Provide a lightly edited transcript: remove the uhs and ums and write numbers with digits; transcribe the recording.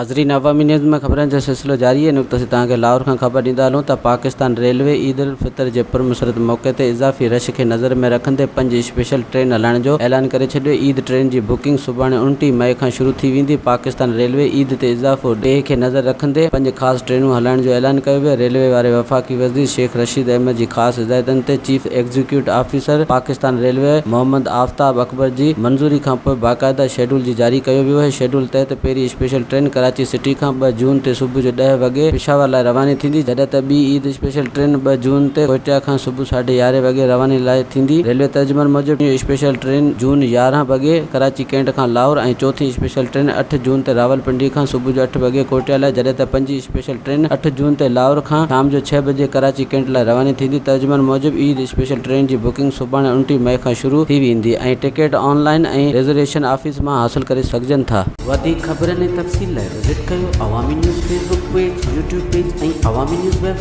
ناظرين عوامي نيوز ۾ خبرن جو سلسلو جاري آهي ان وقت اسين توهان کي لاهور کان خبر ڏيندا هلون ته پاڪستان ريلوي عيد الفطر جي پرمسرت موقعي تي اضافي رش کي نظر ۾ رکندي پنج اسپيشل ٽرين هلائڻ جو اعلان ڪري ڇڏيو عيد ٽرين جي بڪنگ سڀاڻي 29 مئي کان شروع ٿي ويندي پاڪستان ريلوي عيد تي اضافو ڏيهه کي نظر رکندي پنج خاص ٽرينون هلائڻ جو اعلان ڪيو ويو ريلوي واري وفاقي وزير شيخ رشيد احمد جي خاص هدايتن تي chief executive officer Pakistan railway Muhammad Aftab Akbar جي منظوري کانپوء باقاعده شيڊول جي جاري ڪيو ويو آهي. شيڊول تحت پهرين اسپيشل ٽرين ڪراچي سٽي کان ٻه جون تي صبح جو ڏهه وڳي پشاور لاء رواني ٿيندي جڏهن ته ٻي عيد اسپيشل ٽرين ٻه جون تي ڪوئيٽا کان صبح ساڍي يارهين وڳي رواني لاء ٿيندي. ريلوي ترجمان موجب ٽين اسپيشل ٽرين جون 11 وڳي ڪراچي ڪينٽ کان لاهور ۽ چوٿين اسپيشل ٽرين اٺ جون تي راولپنڊي کان صبح جو اٺ وڳي ڪوئيٽا لاء جڏهن ته پنجين اسپيشل ٽرين اٺ جون تي لاهور کان شام جو ڇهه بجي ڪراچي ڪينٽ لاء رواني ٿيندي. ترجمان موجب عيد اسپيشل ٽرين جي بڪنگ سڀاڻي 29 مئي کان شروع ٿي ويندي ۽ ticket on line ۽ reservation office مان حاصل ڪري سگهجن ٿا. وڌيڪ خبرن ۽ تفصيل لاء وزٽ ڪيو Awami news Facebook page, YouTube page ۽ Awami news web.